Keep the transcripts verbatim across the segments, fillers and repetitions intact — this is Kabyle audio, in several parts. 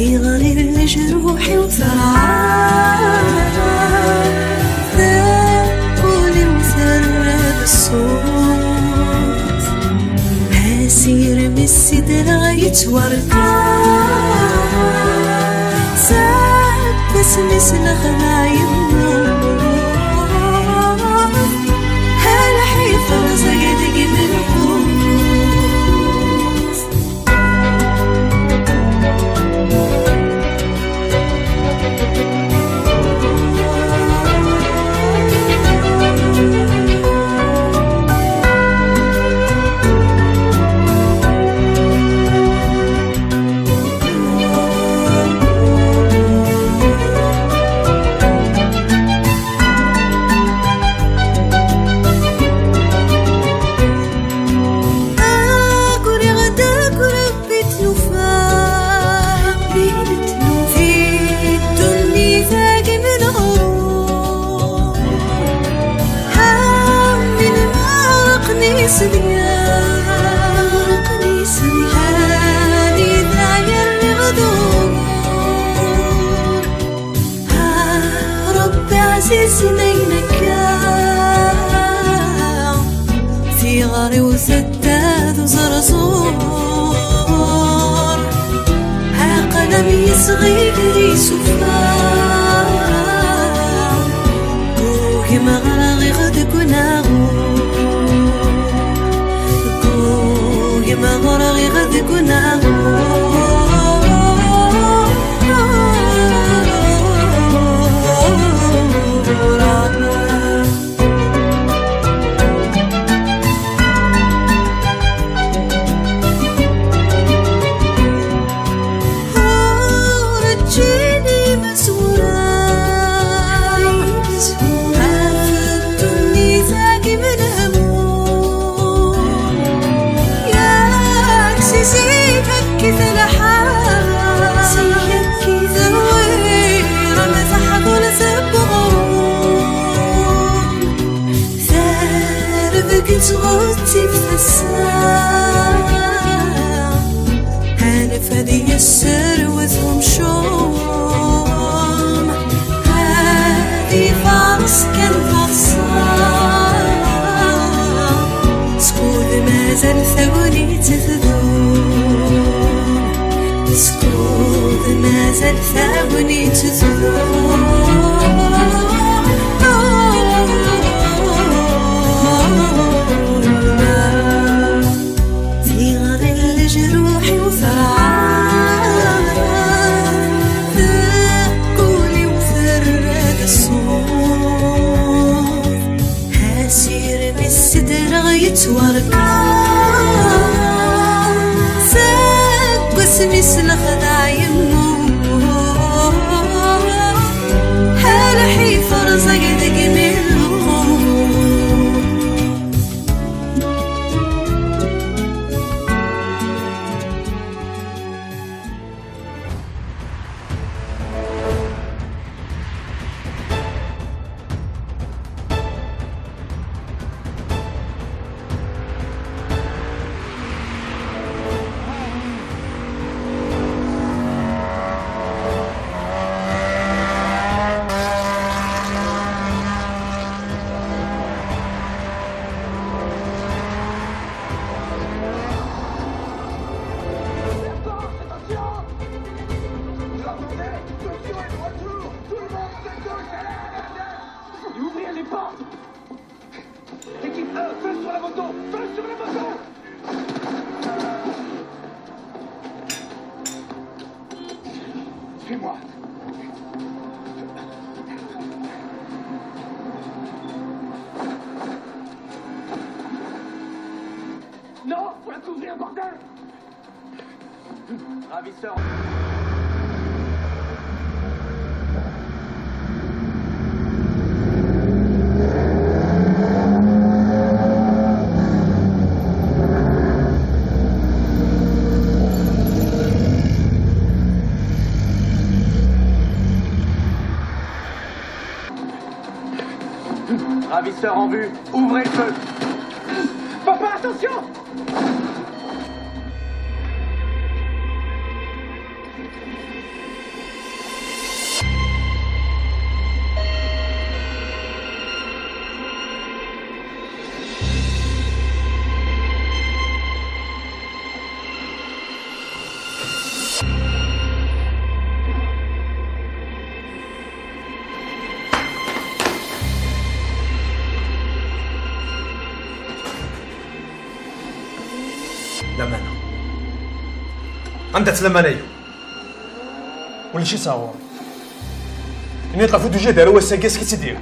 Iɣli lejruḥ-iw terɛa, tewwul-iw terra-d ṣṣut. Asirem i s-sidreɣ yettwarka, seg wasmi s-nexdeɛ yemmut. Lḥif rẓag deg imenqus. Aguriɣ-d akk Rebbi d-nufa, Rebbi d-nufa. Di ddunit-agi n leɣrur, amin ma ɣerqen isebgan, ɣerqen isebgan. Anida yerriɣ d ugur. Ah, Ṛebbi ɛzizen ayen akka, tiɣri-w tedda d uẓerẓur. Aql-am yesɣi gar isufar, ggugem ɣer-i deg unaɣur, ggugem ɣer-i deg unaɣur. Ur ǧǧin imezwura ɣef ddunit-agi menhmum. Yak si zik akkit lḥal, terwir am taḥdult n uɣrum. Terbek tɣettib tasa, anef ad yesserwet umcum, ad ifaṛes kan taḍsa. Skud mazal tagnit tdum, skud mazal tagnit tdum. Tiɣri n lejruḥ-iw terɛa, tewwul-iw terra-d ṣṣut. Asirem i s-sidreɣ yettwarka, seg wasmi s-nexdeɛ yemmut. Lḥif rẓag deg imenqus. Vous ouvrez les portes. Équipe un, feu sur la moto. Feu sur la moto. Suis-moi. Non, faut la couvrir, bordel. Ravisseur. Ravisseur en vue. Ouvrez le feu. Papa, attention. Anda-tt lamana-agi? Ulac-itt ɣur-i. Ini-d ɣef ur d-tujjid ara wass-agi, ass-agi tt-id-yerr.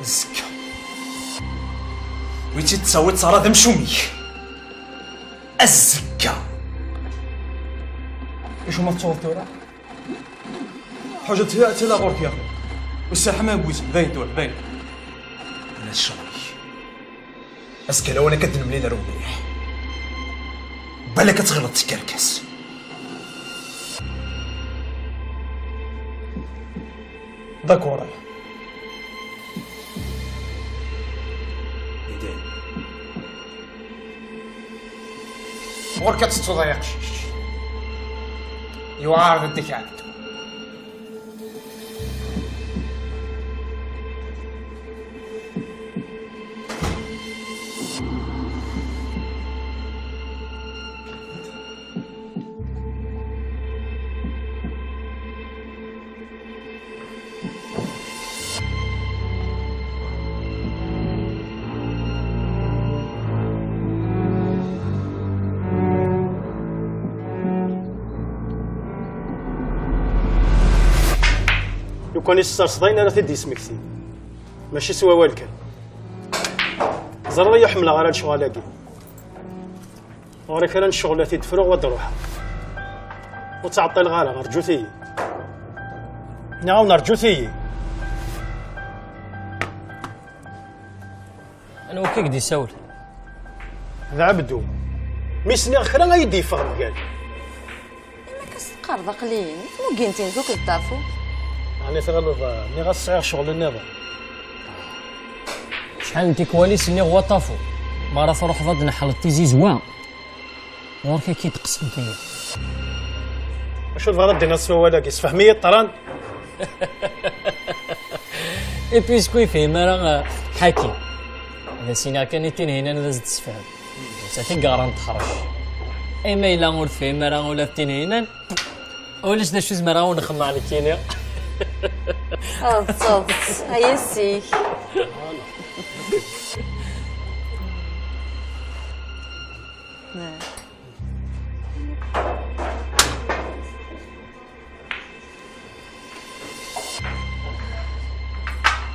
Azekka. Wi tt-id-tawiḍ ara d amcum-ik. Azekka. Acu ma tettuḍ tura? Ḥuǧa ttila ɣur-k ya xi. Ussaḥ ma yewwi-tt, dayen tura, dayen. Ala ccɣel-ik. Azekka lawan akka d-nemlil ar umliḥ. Balak ad tɣileḍ d tikerkas. D'accord. Ɣur-k ad tettuḍ ay aqcic. Yewɛer ad d-ikɛebdu. Lukan i s-tesserseḍ ayen ara t-id-yesmektin, mačči s wawal kan. Ẓriɣ ur ḥemmleɣ ara lecɣal-agi. Ɣur-i kra n ccɣel ad t-id-fruɣ, wa d-ruḥeɣ. Ur ttɛeṭṭileɣ ara, rǧut-iyi. Nniɣ-awen rǧut-iyi. Anwa akka i k-d-isawlen? D Ɛebdu. Mi s-nniɣ kra, ay d-yeffeɣ mgal. Imak as-teqqareḍ aql-i-yin, tmugint-in tukeḍ tafu. Ɛni tɣileḍ, uh, nniɣ-as sɛiɣ ccɣel nniḍen? Acḥal n tikwal i s-nniɣ wa tafu. Mi ara truḥeḍ ad d-neḥleḍ tizizwa, ɣur-k akka i d-qesden tiyi. Acu tebɣiḍ ad d-tiniḍ s wawal-agi? Sefhem-iyi ṭṭran. Et puis, sku yefhem ara, uh, Ḥakim. D as-iniɣ kan i Tinhinan ad as-d-tessefhem. Netta i yeɣran teḥrec. Ay ma yella ur tefhim ara ula d Tinhinan, ulac d acu zemreɣ ad wen-xemmeɣ nekkini. Ḍset, ay asik.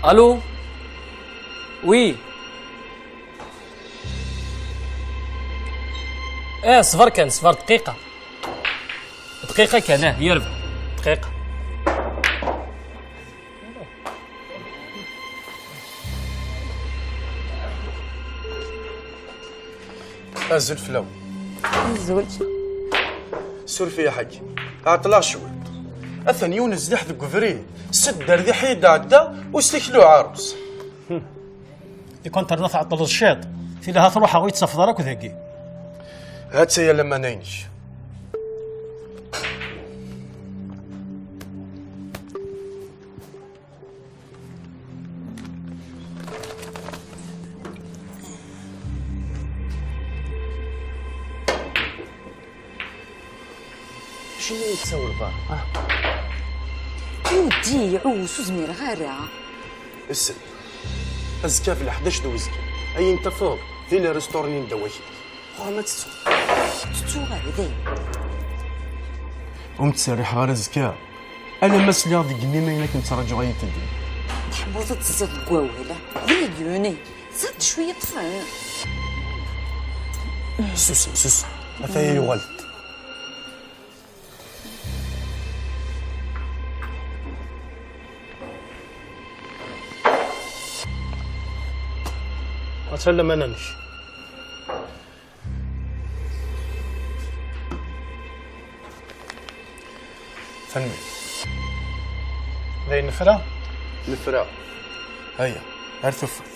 Allô? Oui. Eh, ṣber kan, ṣber dqiqa. Dqiqa kan, eh, yerbeḥ. Dqiqa. Azul fell-awen. Azul. Suref-iyi a Ḥakim, ɛeṭṭleɣ cwiṭ. Atan yiwen zdiḥ deg ubrid, s dderdiḥ i d-ɛedda, u s tikli uɛarus. Di kontra tɛeṭṭleḍ ciṭ, tili ha truḥeɣ ur yi-ttafeḍ ara akk dagi. Ha-tt-aya lamana-inek. Acimi i yi-tessawleḍ ara? Ah. Yuddi, iɛuss, ur zmireɣ ara. Isel. Azekka ɣef leḥdac d uzgen, ayen tafeḍ di le restaurant-nni n ddaw akal. Ɣur-m ad tettuḍ. Tettuɣ ara, dayen. Ur m-ttserriḥeɣ ara azekka. Alamma sliɣ deg yimi ma ayen akken ttraǧuɣ ad yi-teddu. Tḥebbuḍ ad tezziḍ deg wawal, a? D legyuni. Ẓid cwiya ṭṭfen. Susem, susem. Ataya yuɣal-d. Atan lamana-nnek. Tanemmirt. D ayen nefra? Nefra. Aya, ar tufat.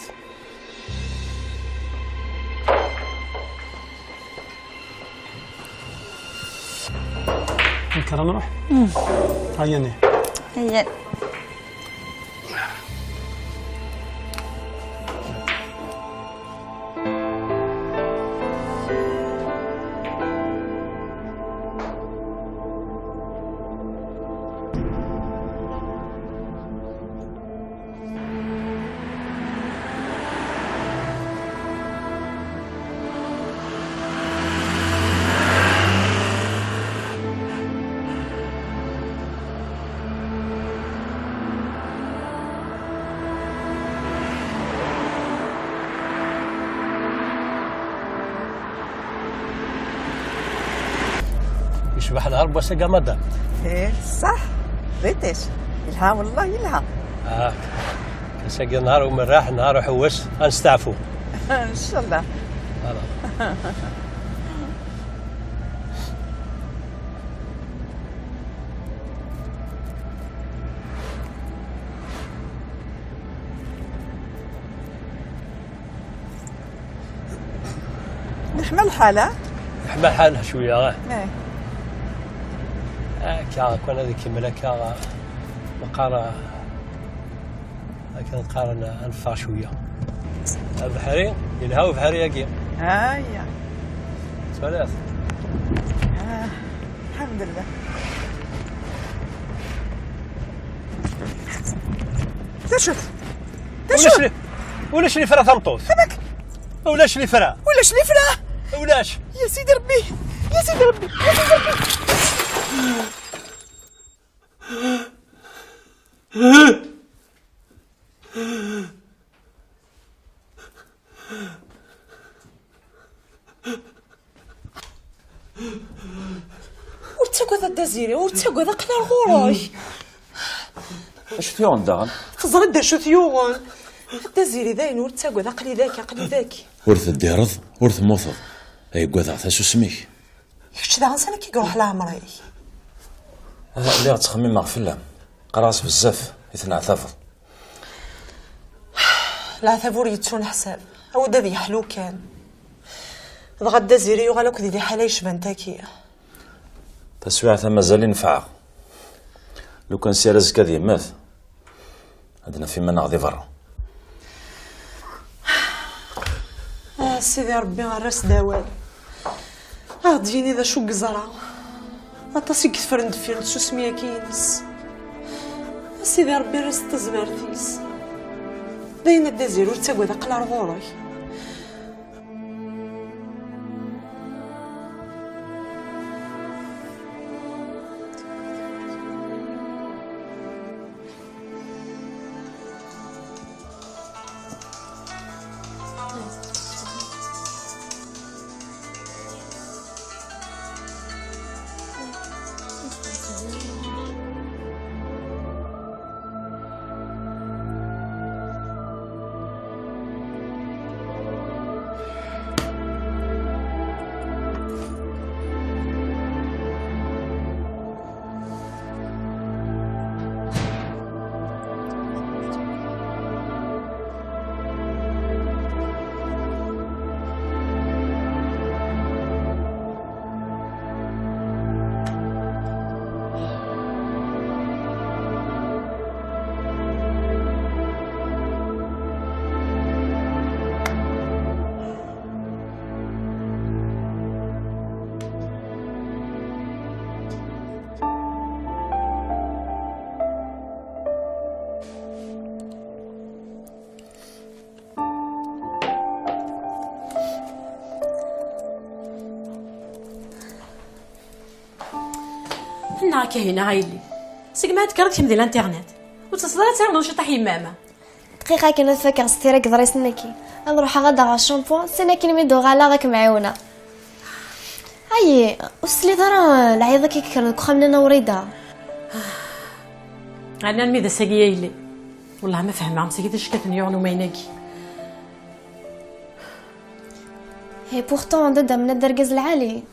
Nekk ara nruḥ? Aya-ni. Aya. Cbeḥ nehar n wass-agi a madam. Ih, ṣṣeḥ. D iṭij. Yelha, wellah yelha. Ah, ass-agi nehar umerreḥ, nehar uḥewwes, ad nesteɛfu. Ncallah. Voilà. Neḥma lḥal, ha? Neḥma lḥal cwiya, ah. Eh. Akka, kan ad ikemmel akka, meqqar, akken qqaren, ad neffeɣ cwiya. Abeḥri, yelha ubeḥri-agi. Aya. Twalaḍ? Ah, lḥemdullah. D acu-t? D acu? Ulac li-, ulac lifra tameṭṭut. Amek? Ulac lifra. Ulac lifra? Ulac. Ya Sidi Rebbi, ya Sidi Rebbi, ya Sidi Rebbi. Ur ttagad a Dda Ziri, ur ttagad, aql-i ar ɣur-k. Acu t-yuɣen daɣen? Teẓriḍ d acu t-yuɣen? A Dda Ziri, dayen ur ttagad, aql-i daki, aql-i daki. Ur teddireḍ, ur temmuteḍ. Ay uggadeɣ tasusmi-k. Kečč daɣen sani k-iruḥ leɛmer-ik? Ah, lliɣ ttxemmimeɣ fell-am. Qqareɣ-as bezzaf i tenneɛtabeḍ. Leɛtab ur yettuneḥsab. Awed ad yeḥlu kan. Dɣa Dda Ziri yuɣal akk di liḥala yecban taki. Taswiɛt-a mazal i nefɛeɣ. Lukan sya ar azekka ad yemmet, ad naf iman-nneɣ di berra. Ah, Sidi Rebbi, err-as-d awal. Ad ɣ-d-yini d acu i yeẓra. Aṭas i yeffren deffir n tsusmi-agi-ines. A Sidi Rebbi, err-as-d tazmert-is. Dayen a Dda Ziri, ur ttagad, aql-i ar ɣur-k. Nnaɣ Kahina a yelli, segmi ad tekkreḍ kemm di l'internet, ur tettseḍ ara ad tɛiwneḍ ciṭaḥ yemma-m? Dqiqa kan ad fakeɣ s tira deg iḍrisen-agi. Ad ruḥeɣ ad aɣeɣ ccampon, sani akken mi d-uɣaleɣ ad kem-ɛiwneɣ. Ayi, ur tesliḍ ara lɛiḍ-agi i yekkren deg uxxam n Nna Wrida? Ɛni armi d ass-agi a yelli? Wellah ma fehmeɣ msagi d acu i ten-yuɣen umayen-agi. Et pourtant, dadda-m d argaz lɛali.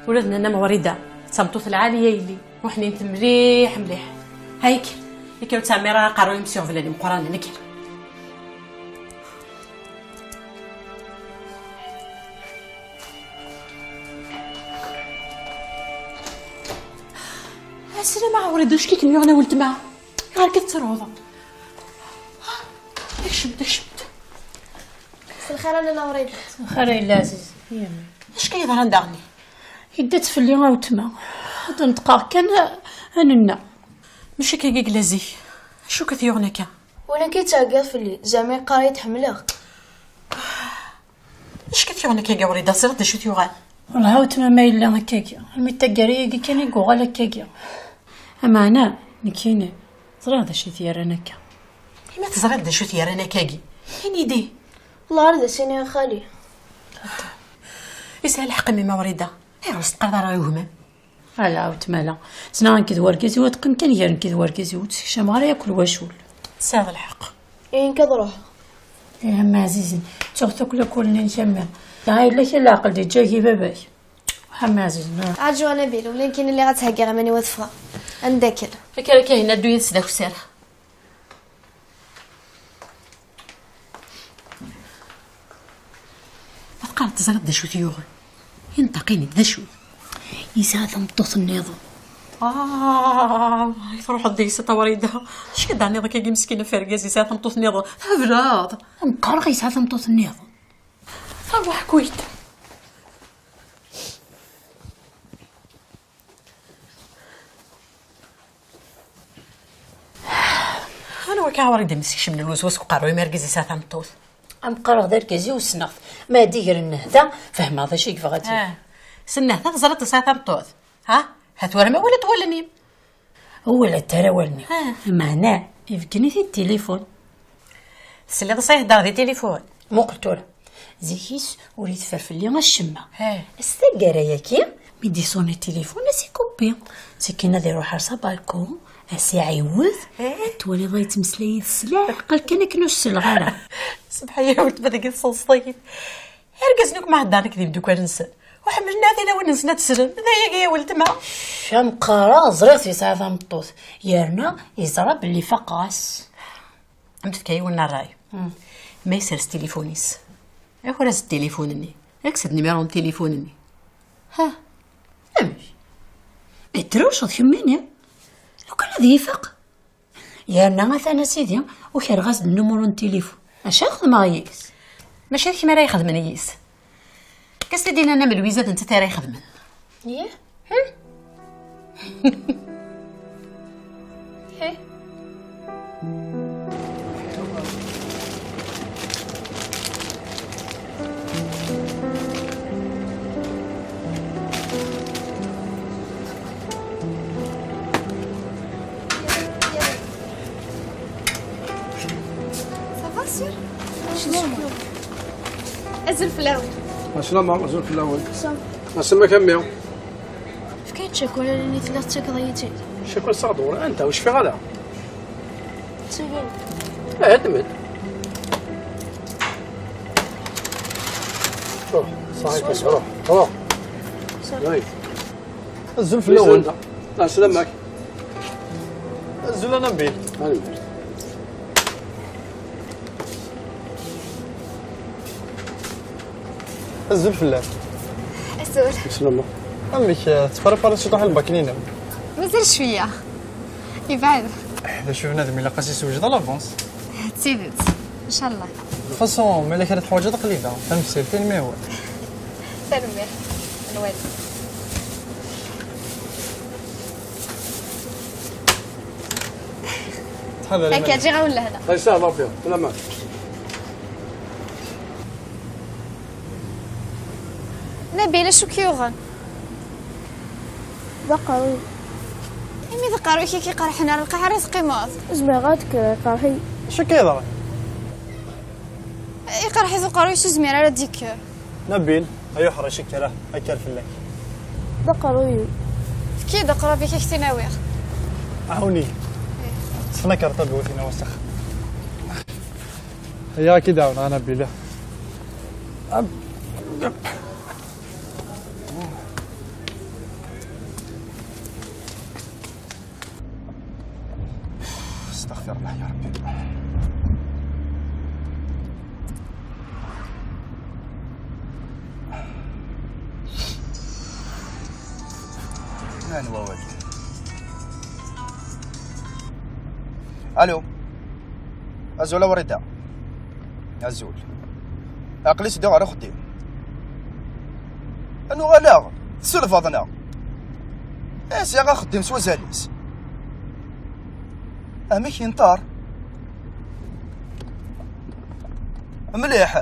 Ula d nanna-m Wrida d tameṭṭut lɛali a yelli, uḥnint mliḥ mliḥ. Hayk, yak ur ttɛemmir ara aqerruy-im s iɣeblan imeqqranen, kker. Aslam a Wrida, acu i kem-yuɣen a weltma? Ɣer-k ad tettruḍ. Kcem-d, kcem-d. Mselxir a nanna Wrida. Mselxir a yelli ɛziz. Acu akka yeḍran daɣen? Yedda-tt fell-i a weltma. Ad neṭqeɣ kan a, a nenna. Mačči akka i yella zik. Acu akka t-yuɣen akka? Win akka yettɛeggiḍ fell-i, zeɛma yeqqar-iyi-d ḥemmleɣ-k. Acu akka t-yuɣen akkagi Wrida, teẓriḍ d acu t-yuɣen? Wellah a weltma ma yella akkagi, armi d taggara-agi kan i yuɣal akkagi. Ameɛna, nekkini, ẓriɣ d acu i t-yerran akka. Imi teẓriḍ d acu i t-yerran akkagi, ini-d-i. Wellah ar d as-iniɣ a xali. Yesɛa lḥeqq mmi-m a Wrida, ayɣer ur s-teqqareḍ ara i gma-m? Ala, a weltma, ala. Ssneɣ nekk d wergaz-iw, ad qqim kan gar nekk d wergaz-iw, ur d-sekcameɣ ara yakk lwacul. Tesɛiḍ lḥeqq. Ihi nekk ad ruḥeɣ. Ih, a ɛzizen, ttuɣ takk lakul-nni-inek a mmi. Dɣa yella kra n leɛqel d-yeǧǧa-k i baba-k. A ɛzizen, ah. Rǧu a Nabil, ula nekkini lliɣ ad theggiɣ iman-iw ad ffɣeɣ. Ad ndakel. Akka ara k-ihenna ddunit s d akessar. Ma teqqareḍ teẓriḍ d acu t-yuɣen? Inṭeq, ini-d d acu. Yesɛa tameṭṭut nniḍen. Ah, i truḥeḍ deg-s a Wrida. Acu k-d-ɛniḍ akka meskin ɣef urgaz yesɛa tameṭṭut nniḍen? Teblaḍ. Am qqareɣ yesɛa tameṭṭut nniḍen. Arwaḥ Kuwait. Anwa akka ara d-imsekcmen lwezwa seg uqerruy mi argaz yesɛa tameṭṭut? Am qqareɣ d argaz-iw ssneɣ-t. Ma ad d-igren nnehda, fehmeɣ d acu i yebɣa ad yeg. Ah. S nnehda teẓriḍ tesɛa tameṭṭut? Ha? Ha tura ma walat wallen-im. Ur walat ara wallen-iw. Ah. Meɛna, ibeggen-it-id tilifun. Tesliḍ s ihedder di tilifun? Muqel tura. Zik-is ur iteffer fell-i acemma. He. S taggara-yagi, mi d-iṣuni tilifun, ad s-ikuppi. Sakin ad iruḥ ar s abalku, ad s-iɛiwed, he, ad twaliḍ ad yettmeslay yid-s s leɛqel kan akken ur s-selleɣ ara. Sebḥa ya weltma dagi tseḍseḍ-iyi. Irgazen akk ma heddren nekk d imeddukal-nsen. Ur ḥemmlen ara tilawin-nsen ad slen. D ayagi ya weltma. Am qqareɣ, ẓriɣ-t yesɛa tameṭṭut. Yerna yeẓra belli faqeɣ-as. Am tefka yiwen n ṛṛay. Hmm. Ma yesres tilifun-is. Aker-as tilifun-nni. Kkes-d numéro n tilifun-nni. Ha? Amek? Itrewceḍ kemmini. Lukan ad yifeq. Yerna atan a sidi, ukreɣ-as-d nnumuru n tilifun. Acu ara xedmeɣ yis? Mačči d kemm ara ixedmen yis. Kkes-t-id i Nana Melwiza, d nettat ara ixedmen. Yah? Hmm? Hey. Ça va, sir? Azul fell-awen. Ɛeslama, azul fell-awen. Ɛeslama-k a mmi. Efk-iyi-d cakula-nni telliḍ tettakeḍ-iyi-tt-id. Cakula saɣ-d ɣur-i. Anta? Ur cfiɣ ara. Ttagin. Eh, ddem-d. Ruḥ, ṣaḥit, ruḥ, ruḥ. Ṣaḥit. Azul fell-awen. Ɛeslama-k. Azul a Nabil. Nabil. Azul fell-am. Azul. Ɛeslama. Amek, eh, tettprepariḍ ciṭuḥ i lbak-nni-inem? Mazal cwiya. Yebɛed. Eh, d acu bnadem ilaq ad s-isewjed à l'avance. D tidet. Ncallah. De toute façon, ma yella kra teḥwaǧeḍ, aql-i da. Tamsirt, almi awal. Tanemmirt. Nwali. Ttḥadar iman-ik. Akka, ǧǧiɣ-awen lehna. Ay, saɛd Rebbi, sslamma. Nabil, acu k-yuɣen? D aqerruy. Imi d aqerruy-ik i k-iqerḥen, ar lqaɛa ara teqqimeḍ. Ur zmireɣ ad kkreɣ, iqerḥ-iyi. Acu akka yeḍran? Iqerḥ-it uqerruy-is, ur yezmir ara ad d-yekker. Nabil, ay uḥric, kker, ah, kker fell-ak. D aqerruy-iw. Efk-iyi-d aqrab-ik, ad k-t-in-awiɣ. Ɛawni. Ṭṭfen akarṭabli u tin-a s axxam. Aya ad k-id-ɛawneɣ a Nabil. استغفر الله يا ربي. من هو ولد؟ الو. Azul a Wrida. Azul. Aql-i sdiɣ ɣer uxeddim. Ad nuɣaleɣ tselbeḍ-neɣ. Eh, sɛiɣ axeddim s wazal-is. Amek yenṭer? Mliḥ.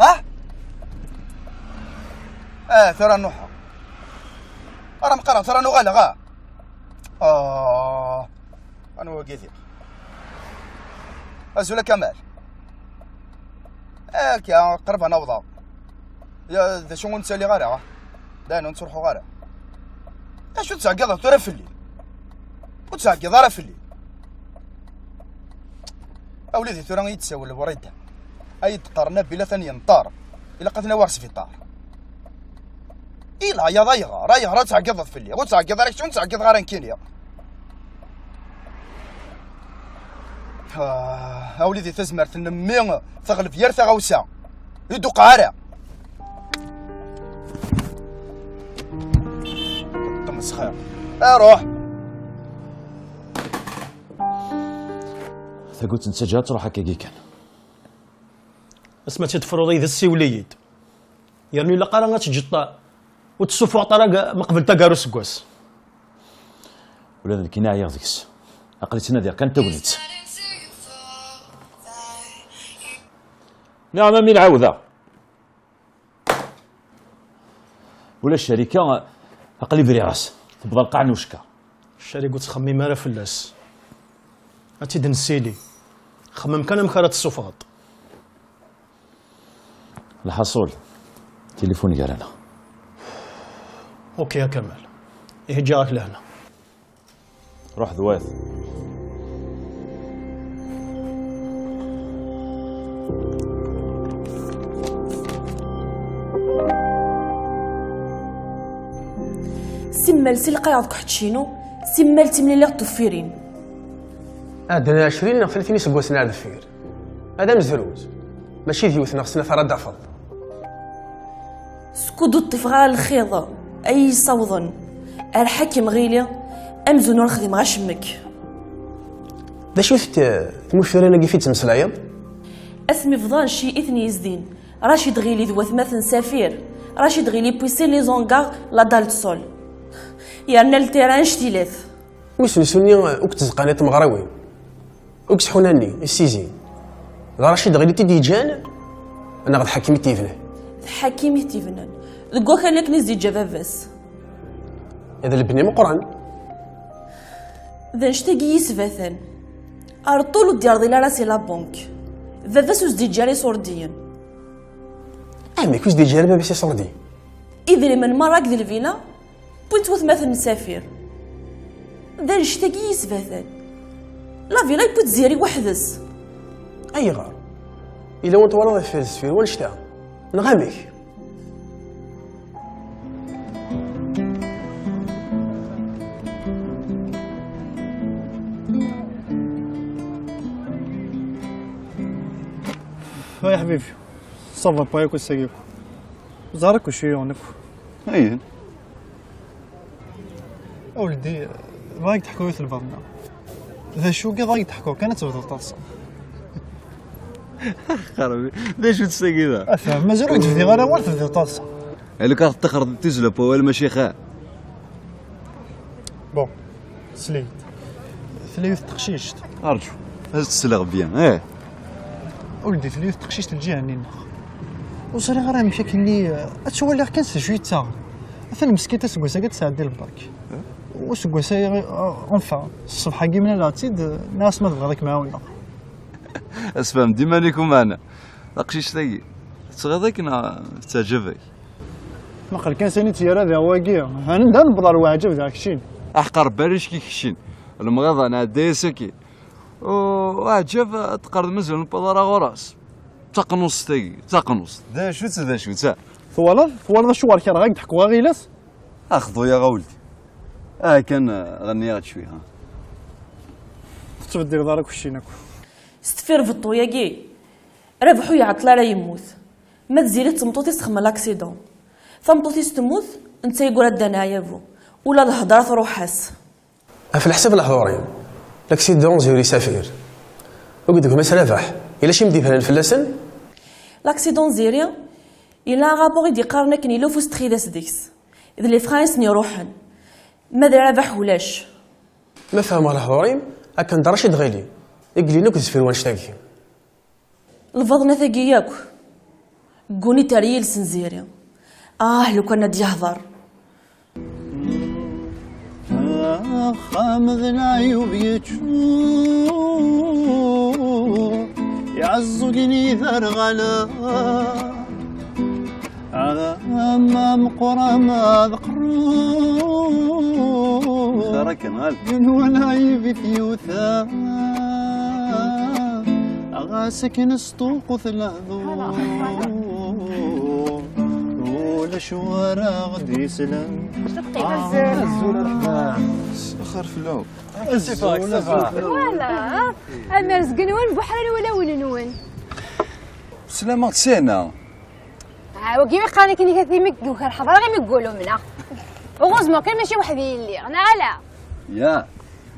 Ha? Ah, tura nuḥeɣ. Ara m-qqareɣ tura nuɣaleɣ, ah. Ah. Anwa wagi diɣ? Azul a Kamal. Akka, qrib ad n-awḍeɣ. Ya, d acu ur nettali ara? Dayen ur ttruḥuɣ ara. Acu tettɛeggiḍeḍ tura fell-i? Ur ttɛeggiḍ ara fell-i. A wlidi, tura i yi-d-tsawel Wrida, a yi-d-teqqar Nabila atan yenṭer, ilaq ad t-nawi ɣer sbiṭar. I leɛyaḍ, ayɣer? Ayɣer ad tɛeggiḍeḍ fell-i? Ur ttɛeggiḍ ara kečč, ur ttɛeggiḍeɣ ara nekkini. Ah, a wlidi, tazmert n mmi teɣleb yir taɣawsa. Ur d-tuqiɛ ara. Ṭṭmesxir. Aruḥ. Tagut n ttaǧa ad truḥ akkagi kan. Asma tt-id-tefruḍ yid-s, siwel-iyi-d. Yernu ilaq ara ad teǧǧeḍ, ur tessufuɣeḍ ara g-, meqbel taggara useggas. Ula d nekkini ɛyiɣ deg-s. Aql-i ttnadiɣ kan tagnit. Nniɣ-am amin ɛawdeɣ. Ula d Carika, aql-i briɣ-as. Tewweḍ lqaɛ n ucekka. Carika ur ttxemmim ara fell-as. Ad tt-id-nessili. Xemmem kan amek ara tt-tessufɣeḍ. Lḥaṣul, tilifun gar-aneɣ. Ok a Kamal. Ihi ǧǧiɣ-ak lehna. Ruḥ d wat. Simmal si lqayeɣ deg uḥeccinu, simmal ttimliliɣ d tuffirin. Ɛeddan ɛecrin neɣ tlatin iseggasen ar deffir. Ad amezruy, mačči d yiwet neɣ snat ara d-tafeḍ. Skud ur ṭṭifeɣ ara lxiḍ ay iyi-ssawḍen ar ḥakim ɣili, amzun ur xdimeɣ acemmek. D acu-t, eh, tmucurin-agi i d-ttmeslayeḍ? Asmi bḍan cci i ten-yezdin, Racid Ɣili d watmaten Safir, Racid Ɣili puisin les hangards la dalle de sol. Yerna le terrain nctilat. Wissen s-nni, eh, ur k-tzeqqan i tmeɣriwin. Ur yettḥun a nni, issizin. D Racid Ɣili i t-id-yeǧǧan, neɣ d Ḥakim i t-yebnan? D Ḥakim i t-yebnan. Deg wakal akken i s-d-yeǧǧa baba-s. D lebni meqqren. D annect-agi i yesbatan. Ar ṭul ur d-yerḍil ara si la banque. Baba-s ur s-d-yeǧǧa ara iṣurdiyen. Amek ur s-d-yeǧǧa ara baba-s iṣurdiyen? Idrimen merra akked lvila, wwin-t watmaten n Safir. D annect-agi i yesbatan. La villa yewwi-tt Ziri weḥd-s. Ayɣer? Yella win twalaḍ deffir deffir wannect-a? Neɣ amek? Ay ḥbibi, ça va pas yakk ass-agi akk. Ẓer akk acu yuɣen akk. Ayen? A weldi, bɣiɣ ad k-d-ḥkuɣ yiwet lbaḍna. D acu i bɣiɣ ad k-d-ḥkuɣ kan ad tebduḍ taḍsa. Xerbi, d acu-tt tagi da? Afhem, mazal ur d-bdiɣ ara awal tebdiḍ taḍsa. Lukan teṭṭixreḍ d tizla n wawal mačči xir. Bon, sel-iyi-d. Tella yiwet teqcict. Arǧu, ad s-sleɣ bien, eh. Ur d-, tella yiwet teqcict lǧiha-nni-nneɣ. Ur ẓriɣ ara amek akken-nni, eh, ad tt-waliɣ kan s d acu yettaɣen. Atan meskint aseggas-agi ad tesɛeddi lberk. Useggas-agi, eh, enfin, ṣṣbeḥ-agi mlaleɣ-tt-id, eh, nniɣ-as ma tebɣiḍ ad kem-ɛawneɣ. Asfhem-d iman-ik, umeɛna. Taqcict-agi, tettɣiḍ-ik neɣ tettaɛǧab-ak? Naqel kan sani tt-yerra daɣ wagi. Anda newweḍ ɣer weɛǧab daɣ keččin? Aḥeqq Rebbi ara yecki keččin. Lemɣiḍa nɛedda-yas akkin. U aɛǧab ad teqqareḍ mazal newweḍ ara ɣur-s. D taqnuṣt-agi, d taqnuṣt. D acu-tt, d acu-tt? Twalaḍ? Twalaḍ acuɣer kerheɣ ad k-d-ḥkuɣ aɣilas? Axḍu-yaɣ a weldi. Aha kan, eh, ɣenniɣ-d cwi, ha. Tettbeddileḍ ara keččin akk. S deffir beṭṭu-yagi, Rabeḥ ur iɛeṭṭel ara yemmut. Ma d Ziri d tmeṭṭut-is txemmel l'accident. Tameṭṭut-is temmut, netta yeggura-d d aneɛyabu. Ula d lhedra truḥ-as. Ɣef leḥsab leḥḍur-im, l'accident Ziri Safir. Akked gma-s Rabeḥ, yella cim d-yebran fell-asen? L'accident Ziri, yella rapport i d-yeqqaren akken yella ufus txidas deg-s. D les freins i sen-iruḥen. Ma d Rabeḥ ulac. Ma fehmeɣ leḥḍur-im, akken d Racid Ɣili, i yellin akk deffir wannect-agi. Lbaḍnat-agi yakk, gguni-t ar yiles n Ziri. Ah, lukan ad d-yehḍer. Axxam d leɛyub yeččur, iɛeẓẓugen iderɣalen. Ama meqqer ama d qerru. Xir akken, ɣal. Gen wala yif-it yuta. Ɣas akken sṭuqut lehdur. Ulac wara ɣ-d-yeslan. Azul a Ṛeḥma. Xir fell-aw. Azul, azul fell-aw. Wala, amer zgen wen buḥra wala wen-nwen. Slama-ɣ sena. Ah, wagi iqqaren akken i kat imi yuker ḥeḍreɣ imi yeggull umneɣ. Heureusement kan mačči weḥd-i i lliɣ, neɣ ala? Ya.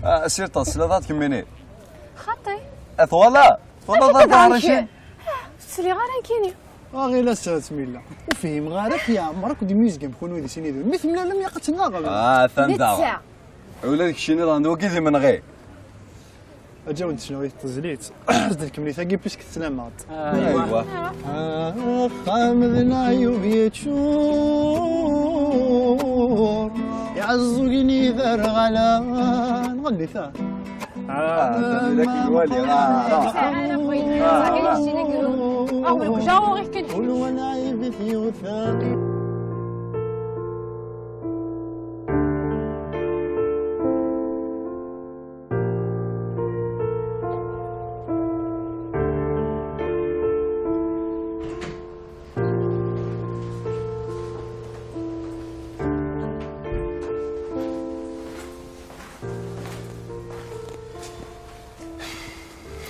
Ah, sirṭa, tesliḍ ad tkemmini? Xaṭi. At wala? Twalaḍ ad ḍeɛreɣ cin? Ur sliɣ ara nekkini. Ah, ɣilas ad tmilla. Ur fhimeɣ ara akk yeɛmer akk d musique am kunwi di sin idun. Mi temlalem yaqatt-nneɣ. Ah, atan daɣ. Netta. Ula d keččini daɣen d wagi d imenɣi. Aǧaw n tecnawit tezlit. Zd lkemlit-agi puisque tettnamaḍ. Aywa. Axxam d leɛyub yeččur, iɛeẓẓugen iderɣalen. Ɣelli ta. Ah, Samira Kinwali, ah, ah. Ul wala ibit yuta.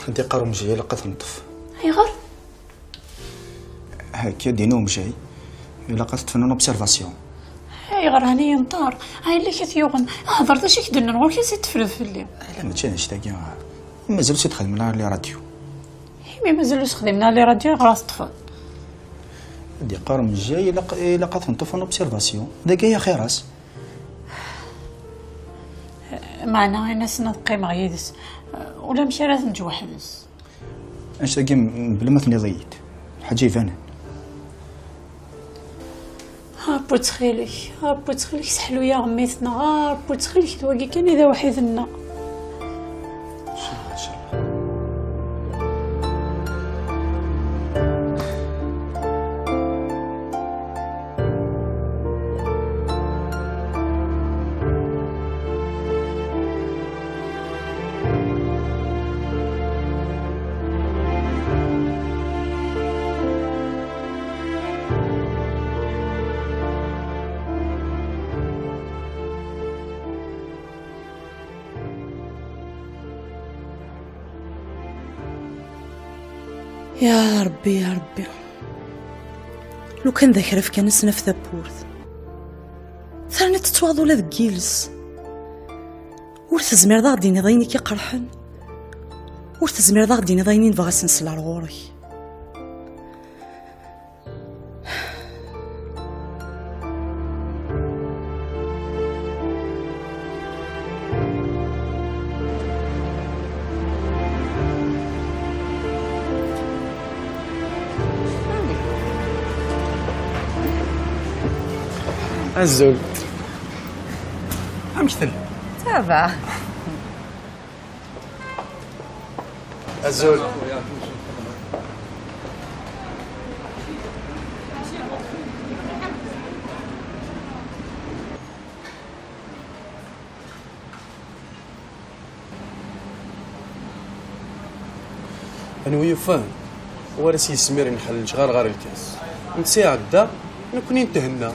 Ad d-iqqar umejjay ilaq ad t-neṭṭef. Ayɣer? Akka d-yenna umejjay, ilaq ad t-ṭṭfen en observation. Ayɣer ɛni yenṭer? Ay, yella kra i t-yuɣen. Hder d acu i k-d-nnan, ɣur-k i s-tefred fell-i. Ala, mačči d annect-agi. Mazal ur s-id-xedmen ara les radios. Imi mazal ur s-xdimen ara les radios, ayɣer ad t-ṭṭfen? Ad d-iqqar umejjay, ilaq, ilaq ad t-neṭṭef en observation. Dagi ay axir-as. Meɛna, in-asen ad qqimeɣ yid-s. Ulamek ara t-neǧǧ weḥd-s. Annect-agi m-, mebla ma tenniḍ-iyi-d. Lḥaǧa ibanen. A Rebbi ttxil-k, a Rebbi ttxil-k, seḥlu-yaɣ mmi-tneɣ, a Rebbi ttxil-k, d wagi kan i d awḥid-nneɣ. Ya Rebbi, ya Rebbi. Lukan d akraf kan i s-naf tawwurt. Terniḍ tettwaɣeḍ ula deg yiles. Ur tezmireḍ ad ɣ-d-tiniḍ ayen i k-iqerḥen. Ur tezmireḍ ad ɣ-d-tiniḍ ayen i nebɣa ad s-nsel ar ɣur-k. Azul. Amek telliḍ? Ça va. Azul. Anwa yufan? War as yesmir nḥellec ɣer ɣer lkas. Netta iɛedda, nekkni nthenna.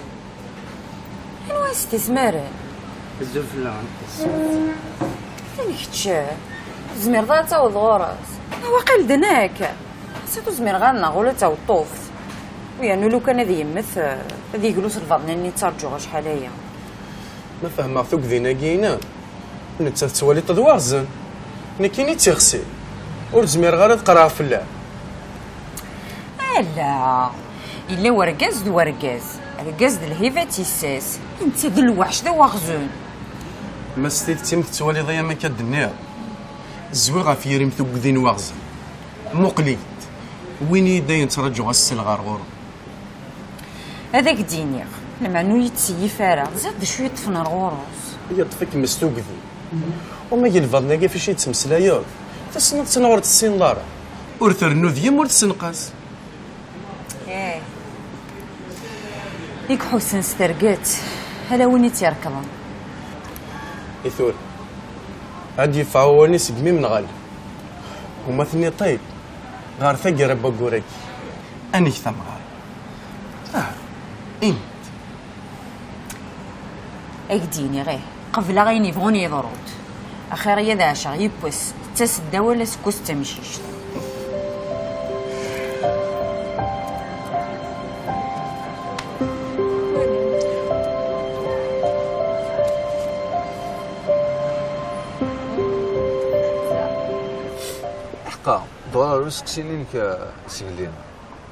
Anwa i s-d-ismaren? Azul fell-awen. Atan kečč, ur tezmireḍ ara ad tawḍeḍ ɣur-s? Waqil d nekk. Xas ur zmireɣ ara neɣ ula d taweṭṭuft. U yernu lukan ad yemmet, ad yeglu s lbaḍna-nni ttarǧuɣ acḥal aya. Ma fehmeɣ tugdi-nagi-inem, netta tettwaliḍ-t d waɣzen. Nekkini d tixsi. Ur zmireɣ ara ad qerɛeɣ fell-am. Ala, yella wergaz d wergaz. Argaz d lhiba d tissas. Netta d lweḥc d awaɣzun. Ma s tidet-im tettwaliḍ-iyi am akka d-nniɣ, zwi ɣef yiri-m tugdi n waɣzen. Muqel-iyi-d. Wwin-iyi-d ayen ttraǧuɣ ad s-selleɣ ar ɣur-m. Ad ak-d-iniɣ, lameɛna ur yi-ttseyyif ara, teẓriḍ d acu yeṭṭfen ar ɣur-s. Yeṭṭef-ikem s tugdi. Uma g lbaḍna-agi ɣef acu i d-ttmeslayeḍ, tassneḍ-tt neɣ ur tessineḍ ara. Ur trennu deg-m, ur tessenqas. Eh. I iḥussen s terget, ala win i tt-irekḍen. I tura, ad d-yeffeɣ wawal-nni seg mi mneɣal, uma tenniḍ-t-id ɣer taggara n waggur-agi. Amek tamɣar? Ah, in. Ad k-d-iniɣ, ih, qebleɣ ayen yebɣun yeḍru-d. Axir-iyi ad ɛaceɣ yiwwas, tettas-d awal aseggas d tamcict. Ḥeqqa, dɣa ur seqsin-inek, eh, sgelin.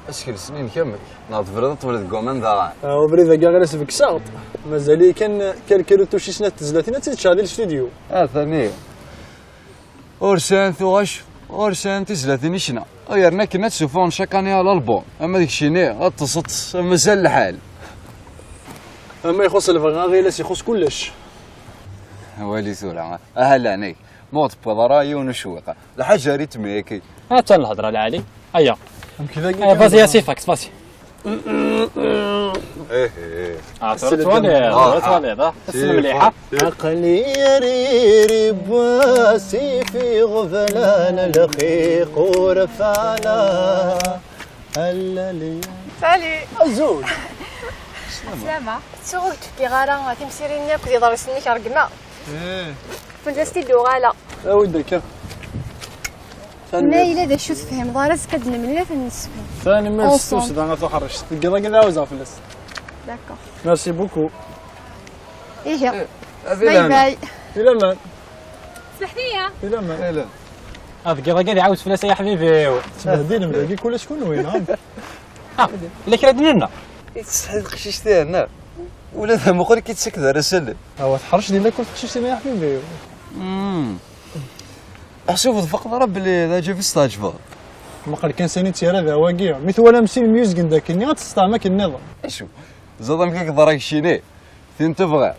Asekles-nni-inek amek? Neɣ tebrid ṭṭbel deg waman daɣen? Ah, abrid-agi ɣer asbekseɣ-t. Mazal-iyi kan kalkal utuc i snat tezlatin ad tt-id-ččeɣ di lstudyu. Atani. Ur sɛin tuɣac, ur sɛin tizlatin i ccna. Yerna akken ad ssufuɣen chaque année à l'album. Ama d keččini, ad teṭṭseḍ mazal lḥal. Ama ixuṣ lebɣi aɣilas ixuṣ kullec. Wali tura, aha leɛnay. Ma ur tewwiḍ ara yiwen ucewwiq. Lḥaǧa ritmi-agi. Attan lhedra lɛali. Aya. Amek dagi Eh, kan vas-y, dɣa? Asif, vas-y. Eh, eh. Ah, tura twaliḍ, ah, tura twaliḍ, ah. Tessen mliḥ, ah. Aql-i riri wasif iɣeblan lxiq ur fala. Allali. Salut. Azul. Slama. Ttuɣ ur k-d-fkiɣ ara timsirin-nni akked iḍrisen-nnek ṛeggmeɣ. Eh. Fell-as-t-id-uɣaleɣ. Awi-d akka. Ma yella d acu tefhimeḍ ara, azekka ad d-nemlil ad ten-nessefhem. Tanemmirt s tussda a Tuḥerrect. Deg yiḍ-agi ad ɛawzeɣ fell-as. D'accord. Merci beaucoup. Ihi. Eh, bye bye. Di laman. Smeḥt-iyi. Di laman. Ah, deg yiḍ-agi ad iɛawez fell-as ay aḥbib-iw. Tettbehdilem dagi kullec kunwi, neɣ? Ah, la kra d-nenna. I tesḥiḍ teqcict-ihin, neɣ? Ula d amuqel ki tsakked ara salen. Awa, teḥrec di lakul teqcict-ihin, ay aḥbib-iw. Mm. Ḥsub tfaqeḍ ara belli d aǧib i s-tɛeǧbeḍ. Meqqel kan sani tt-yerra d awagi. Mi twalam sin myuzgen d akkenni, ad testeɛm akken nniḍen. Acu? Ẓad amek i yeḍra keččini? Tin tebɣa.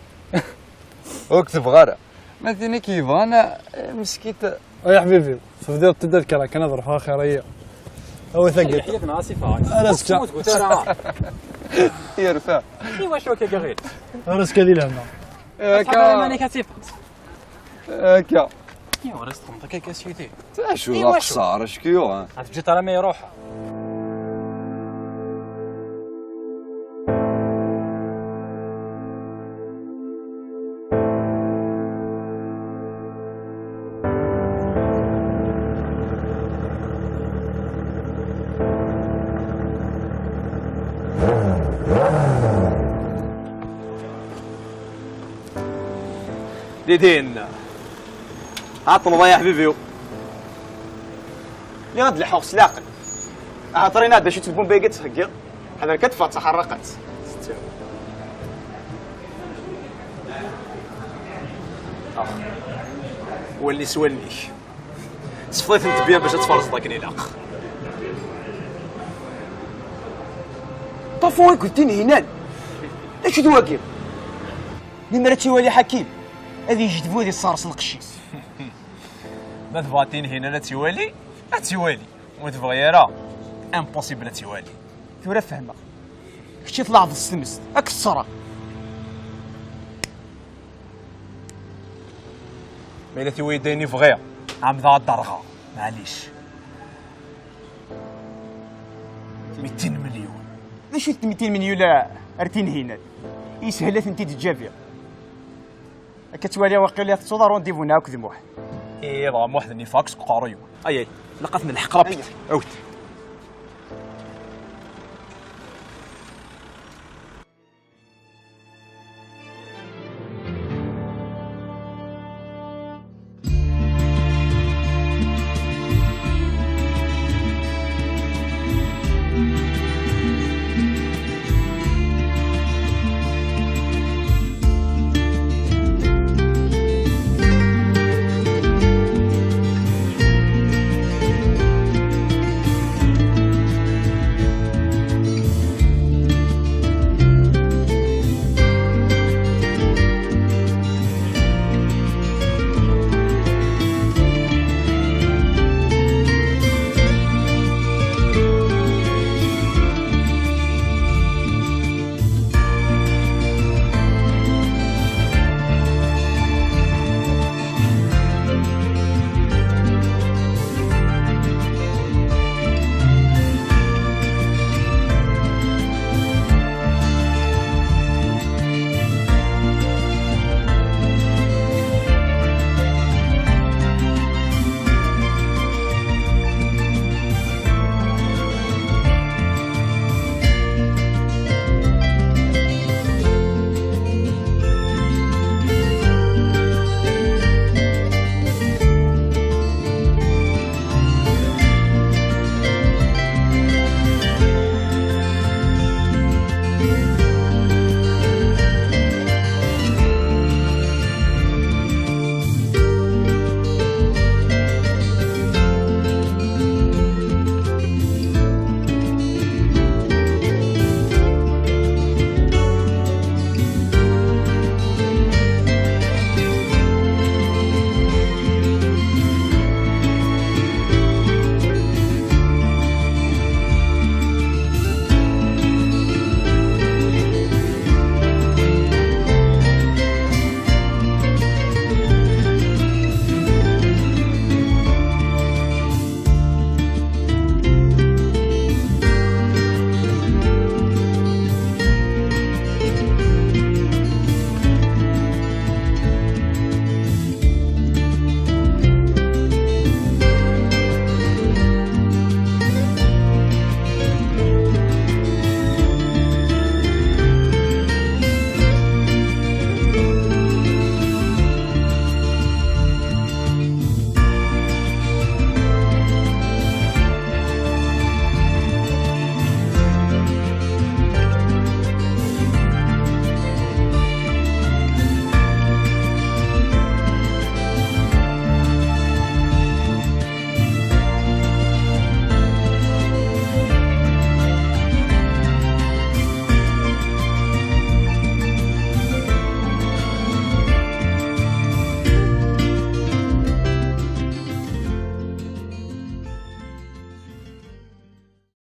Ur k-tebɣa ara. Ma tin i k-yebɣan, eh, meskit. Ay aḥbibi, tebdiḍ-d ad kkreɣ kan ad ruḥeɣ axir-iyi. Awi tagi. Leḥya-k neɣ asif-a? Ar azekka. Ur tmut ara. Yerfa. I wacu akka i ɣilt? Ar azekka di lehna. Akka. Iman-ik ad tifeḍ. Akka. Iwa, ur as-txedmeḍ akka, akka s yidi. Acu d aqeṣṣer, acu k-yuɣen? Ad teǧǧiḍ ara ma iruḥ. Didin, ɛeṭṭleḍ ay aḥbib-iw. Lliɣ ad leḥḥuɣ s leɛqel. Axaṭer inna d acu tbumba-agi d-theggiḍ. Ḥader kan teffeɣ d taxerraqat. Ax. Walli s walli-k. Sfeḍ-itent byan bac ad tferẓeḍ akken ilaq. Ṭafu akked Tinhinan. D acu d wagi? Limer ad tt-iwali Ḥakim, ad yejdeb u ad yesseɣres lqecc-is. Ma tebɣa Tinhinan ad tt-iwali, ad tt-iwali. Ur tebɣi ara, impossible ad tt-iwali. Tura fehmeɣ. Kečč i tleɛbeḍ s tmest, ad k-ṣṣreɣ. Ma yella tiwi-d ayen i bɣiɣ, ɛemdeɣ ad d-rɣeɣ, maɛlic. Mitin milyun. D acu-t mitin milyun ar Tinhinan? Yeshel ad tent-id-ǧǧabiɣ. Akka ttwaliɣ waqila tettuḍ aṛundivu-nni akked Muḥ. Ih, dɣa Muḥ d nifaq seg uqerruy-iw. Ayay, ilaq ad t-nelḥeq rapid. Ayay. Awit.